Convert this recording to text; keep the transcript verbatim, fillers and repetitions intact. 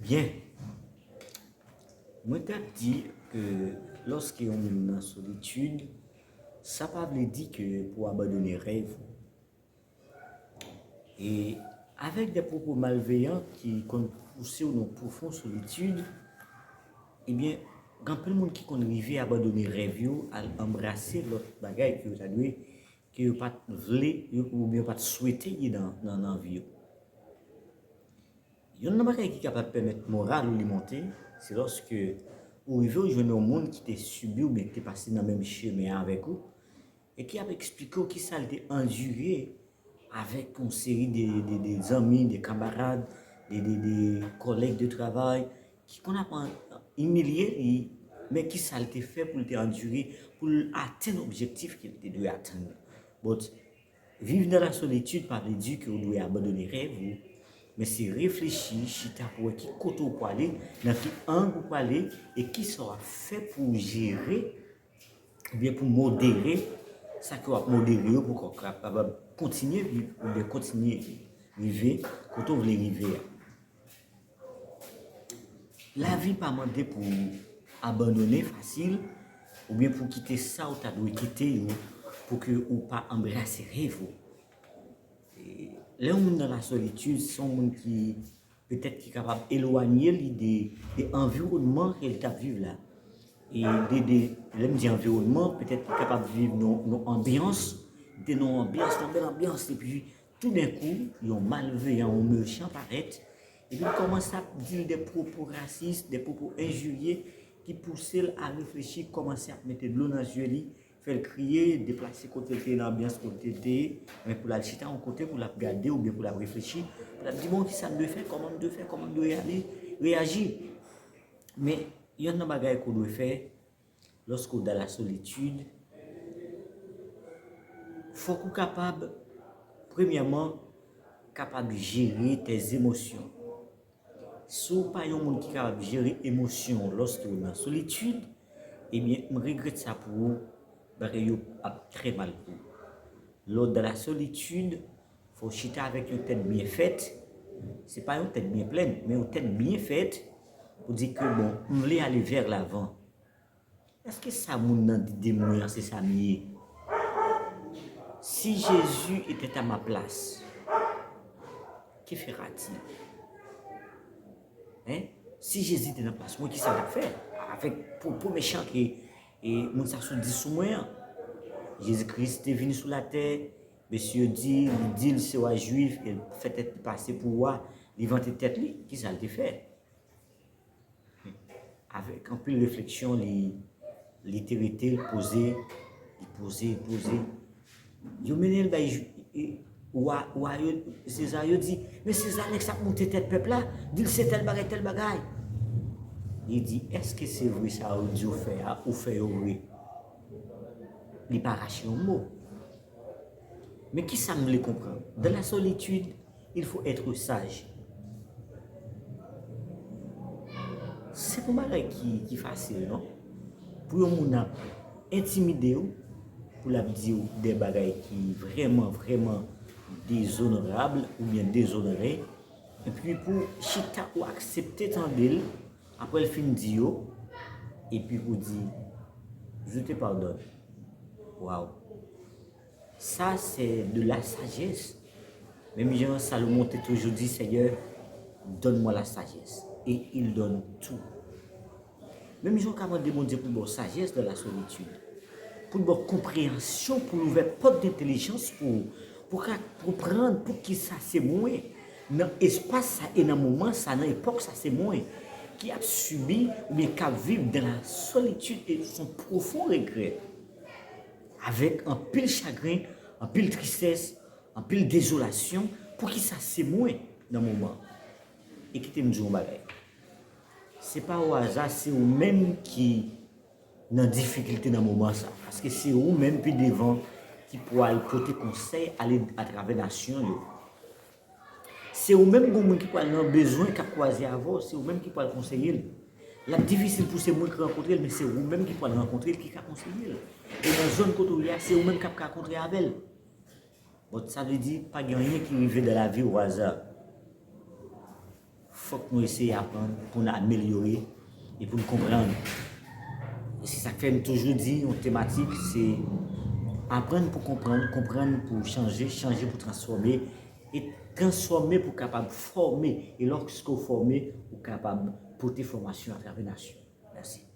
Byen, mwen t ap di ke lòske yon moun nan solitid, sa pa vle di ke pou w abandone rèv ou. E avèk de pwopo malveyan ki konn pouse w nan pwofon solitid, ebyen, gen anpil moun ki konn rive abandone rèv yo, al anbrase lòt bagay ke yo ta dwe, ke yo pa t vle, yo, oubyen yo pa t swete gen nan, nan, nan vi yo. Youn nan bagay ki kapab pèmèt moral ou li monte, se lòske ou rive ou jwenn yon moun ki te sibi oubyen ki te pase nan menm chemen an avèk ou, e ki ap eksplike w kisa l te andire avèk yon seri de, de, de zanmi, de kamarad, de, de, de kòlèg de travay, ki konn ap an-, imilye li, men kisa l te fè pou l te andire, pou l atenn objektif ke l te dwe atenn. But, viv nan la solitid pa vle di ke w dwe abandone rèv ou, men se reflechi, chita pou wè ki kote w prale, nan ki ang ou prale, e kisa w ap fè pou w jere, oubyen pou modere sa ke w ap modere yo, pou w kapab kontinye viv, oubyen kontinye rive kote w vle rive a. Lavi pa mande pou w abandone fasil, oubyen pou w kite sa w ta dwe kite yo, pou ke ou pa anbrase rèv ou. E lè yon moun nan la solitid, se yon moun ki petèt ki kapab elwanye li de, de anviwònman ke li t ap viv la. E de, de, lè m di anviwònman, petèt li kapab viv nan, nan anbyans, li te nan yon anbyans, nan bèl anbyans, epi toudenkou, yon malveyan, yon mechan parèt, epi l kòmanse ap di l de pwopo rasis, de pwopo enjirye ki pouse l a reflechi, kòmanse ap mete dlo nan zye li, fè l kriye, deplase kote l te ye, nan anbyans kote l te ye, men pou l al chita yon kote, pou l ap gade oubyen pou l ap reflechi, pou l ap di, bon, kisa m dwe fè, kòman m dwe fè, kòman m dwe ale, reyaji. Men, yonn nan bagay ke w dwe fè, lòske w dans la solitude, fòk ou kapab, premyèman, kapab jere tes émotions. Si w pa yon moun ki kapab jere emosyon w lòske w nan solitid, ebyen, m regrèt sa pou ou, bagay yo ap trè mal pou ou. Lè w dans la solitude, fò w chita avèk yon tèt byen fèt, se pa yon tèt byen plèn, men yon tèt byen fèt, pou di ke, bon, m vle ale vers l'avant. Èske sa moun nan di de mwen an, se sa m ye? Si Jésus était à ma place, que fera-t-il? Hein? Si Jezi te nan plas mwen, kisa l t ap fè? Avèk pwopo mechan ke, e, moun sa sot di sou mwen an. Jezi Kris te vini sou latè, mesye yo di, li di l se wa jwif, e l fè tèt li pase pou wa, li vante tèt li, kisa l te fè? Avèk anpil refleksyon, li, li te rete, li poze, li poze, li poze. Yo mennen l bay ju-, e, wa, wa yo, Seza, yo di, men Seza, nèg sa ap moute tèt pèp la, di l se tèl bagay, tèl bagay. Li di, èske se vre sa yo di w fè a, ou fè yo vre? Li pa rache yon mo. Men kisa m vle konprann? Dans la solitude, il faut être sage. Se pa yon bagay ki, ki fasil, non? Pou yon moun ap entimide w, pou l ap di w de bagay ki vrèman, vrèman dezonorab oubyen dezonore, epi pou chita ou aksepte tande l, apre l fin di yo, epi pou di, je te pardonne. Waw. Ça, c'est de la sagesse. Menm jan Salomon te toujou di, Seigneur, donne-moi la sagesse. Et il donne tout. Menm jan w ka mande Bondye pou l ba w sajès dans la solitude, pou l ba w konpreyansyon, pou l ouvè pòt dentèlijans pou w, pou w ka konprann poukisa se mwen, nan espas sa e nan moman sa, nan epòk sa, se mwen ki ap sibi oubyen k ap viv dans la solitude et son profond regret. Avèk anpil chagren, anpil tristès, anpil dezolasyon, poukisa se mwen nan moman? E kite m di w yon bagay. Se pa o aza, se ou menm ki nan difikilte nan moman sa. Paske se ou menm pi devan ki pwal pote konsèy ale atravè nasyon yo. Se ou menm gon moun ki pral nan bezwen k ap kwaze avè w, se ou menm ki pral konseye l. L ap difisil pou se mwen ki rankontre l, men se ou menm ki pral rankontre l, ki ka konseye l. E nan zòn kote w ye a, se ou menm k ap ka kontre avè l. Bon, sa vle di, pa gen anyen ki rive dans la vie au hasard. Fòk nou eseye aprann pou n amelyore e pou n konprann. E se sa k fè m toujou di yon tematik, se aprann pou konprann, konprann pou chanje, chanje pou transfòme, e transfòme pou kapab fòme. E lòske w fòme, ou kapab pote fòmasyon atravè nasyon. Mèsi.